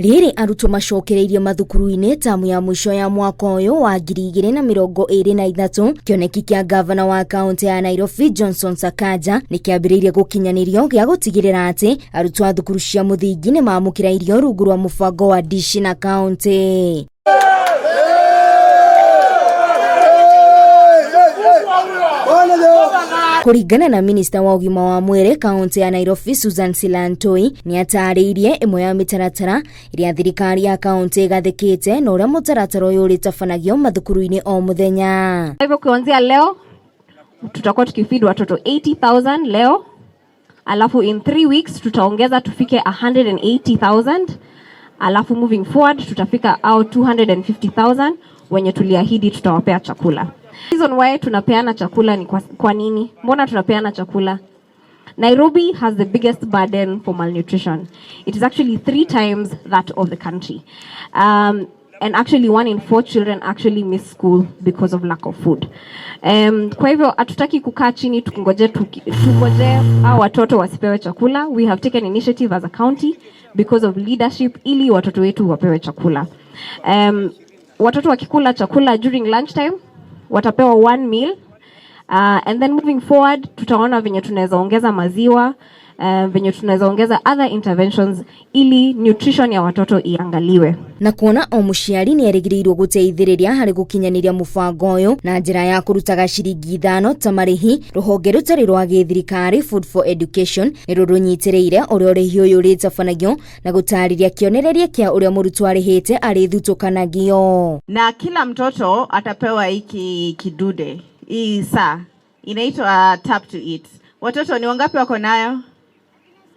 Rĩrĩ arutwo macokereirie mathukuru-inĩ tamu ya mũico ya mwaka ũyũ wa 2023, kĩoneki kĩa ngavana wa kaũntĩ ya Nairobi Johnson Sakaja nĩ kĩambĩrĩirie gũkinyanĩrio gĩa gũtigĩrĩra atĩ arutwo a thukuru cia mũthingi nĩ mamũkĩra irio rungu rwa mũbango wa Dishi na kaũntĩ. Kũringana na minista wa ũgima wa mwĩrĩ kaũntĩ ya Nairobi Susan Silantoi, nĩ atarĩirie ĩmwe ya mĩtaratara ĩrĩa thirikari ya kaũntĩ ĩgathĩkĩte na ũrĩa mũtaratara ũyũ ũrĩtabanagio mathukuru-inĩ o mũthenya. Kwa hivyo kuanzia leo tutakuwa tukifeed watoto 80,000 leo, alafu in 3 weeks tutaongeza tufike 180,000, alafu moving forward tutafika au 250,000 wenye tuliahidi tutawapea chakula. Reason why tunapeana chakula ni kwa nini? Mbona tunapeana chakula? Nairobi has the biggest burden for malnutrition. It is actually 3 times that of the country. And actually 1 in 4 children actually miss school because of lack of food. Kwa hivyo hatutaki kukaa chini tungoje hao watoto wasipewe chakula. We have taken initiative as a county because of leadership ili watoto wetu wapewe chakula. Watoto wakikula chakula during lunchtime watapewa 1 meal. And then moving forward tutaona venye tunaweza ongeza maziwa, venye tunaweza ongeza other interventions ili nutrition ya watoto iangaliwe. Na kuona o mũciari nĩ erĩgĩrĩirwo gũteithĩrĩria harĩ gũkinyanĩria mũbango ũyũ na njĩra ya kũrutaga ciringi 5 ta marĩhi, rũhonge rũtarĩ rwa gĩthirikari Food for Education nĩ rũrũnyitĩrĩire ũrĩa ũrĩhi ũyũ ũrĩtabanagio na gũtarĩria kĩonereria kĩa ũrĩa mũrutwo arĩhĩte arĩthutũkanagio. Na kila mtoto atapewa hiki kidude, hii saa inaitwa tap to eat. Watoto ni wangapi wako nayo?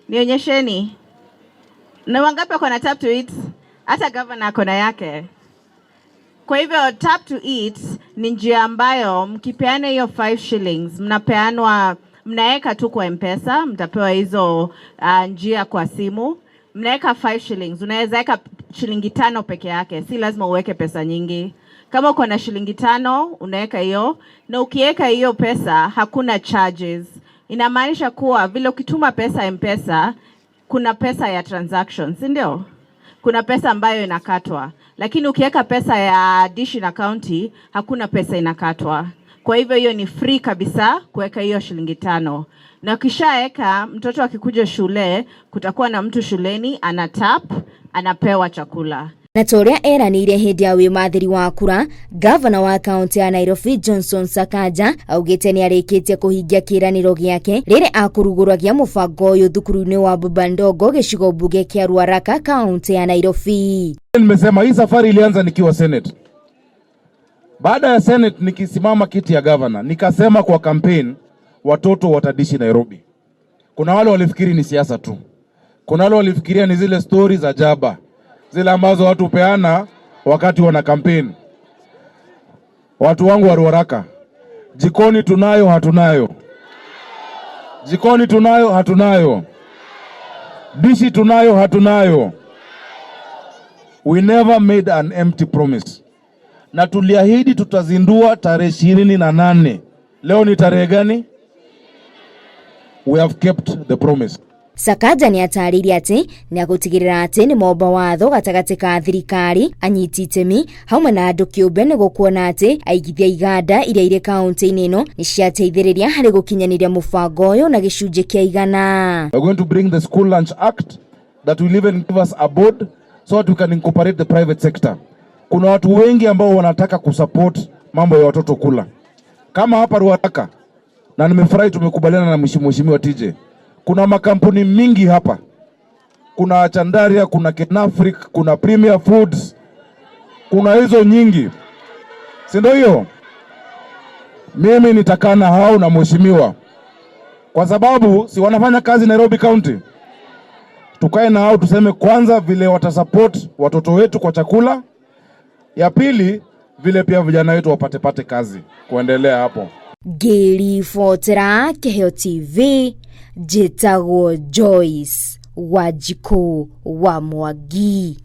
Nionyesheni. Ni wangapi wako na tap to eat? Hata governor ako na yake. Kwa hivyo tap to eat ni njia ambayo mkipeana hiyo 5 shillings, mnaeka tu kwa M-Pesa, mtapewa hizo njia kwa simu. Mnaeka 5 shillings, unaweza weka shilingi 5 peke yake, si lazima uweke pesa nyingi. Kama uko na shilingi 5 unaweka hiyo, na ukiweka hiyo pesa hakuna charges. Inamaanisha kuwa vile ukituma pesa M-Pesa kuna pesa ya transaction, si ndio? Kuna pesa ambayo inakatwa. Lakini ukiweka pesa ya Dishi na County hakuna pesa inakatwa. Kwa hivyo hiyo ni free kabisa kuweka hiyo shilingi 5. Na ukishaeka, mtoto akikuja shule, kutakuwa na mtu shuleni ana tap, anapewa chakula. Na ta ũrĩa eranĩire hĩndĩ ya wĩmathĩri wa kura, gavana wa kaũntĩ ya Nairobi Johnson Sakaja augĩte nĩ arĩkĩtie kũhingia kĩĩranĩro gĩake rĩrĩa akũrugũragia mũbango ũyũ thukuru-inĩ wa Baba Ndogo gĩcigo mbunge kĩa Ruaraka kaũntĩ ya Nairobi. Nimesema hii safari ilianza nikiwa Senate. Baada ya Senate nikisimama kiti ya governor, nikasema kwa campaign watoto watadishi Nairobi. Kuna wale walifikiri ni siasa tu. Kuna wale walifikiria ni zile stories za jaba, zile ambazo watu hupeana wakati wana campaign. Watu wangu wa Ruaraka, jikoni tunayo hatunayo? Jikoni tunayo hatunayo? Dishi tunayo hatunayo? We never made an empty promise. Na tuliahidi tutazindua tarehe 28. Leo ni tarehe gani? We have kept the promise. Sakaja nĩ atarĩirie atĩ nĩ agũtigĩrĩra atĩ nĩ momba watho gatagatĩ ka thirikari, anyiti itemi hamwe na andũ kĩũmbe nĩguo kuona atĩ aigithia iganda iria irĩ kaũntĩ-inĩ ĩno nĩ ciateithĩrĩria harĩ gũkinyanĩria mũbango ũyũ na gĩcunjĩ kĩa igana. We are going to bring the School Lunch Act that will even give us a board so that we can incorporate the private sector. Kuna watu wengi ambao wanataka kusupport mambo ya watoto kula. Kama hapa Ruaraka, na nimefurahi tumekubaliana na Mheshimiwa TJ. Kuna makampuni mingi hapa. Kuna Chandaria, kuna Kenafric, kuna Premier Foods. Kuna hizo nyingi. Si ndio hiyo? Mimi nitakaa na hao na mheshimiwa. Kwa sababu si wanafanya kazi Nairobi County. Tukae na hao tuseme kwanza vile watasupport watoto wetu kwa chakula. Ya pili vile pia vijana wetu wapate pate kazi kuendelea hapo. Ngĩribotera Kĩheo TV, njĩtagwo Joyce Wanjikũ wa Mwangi.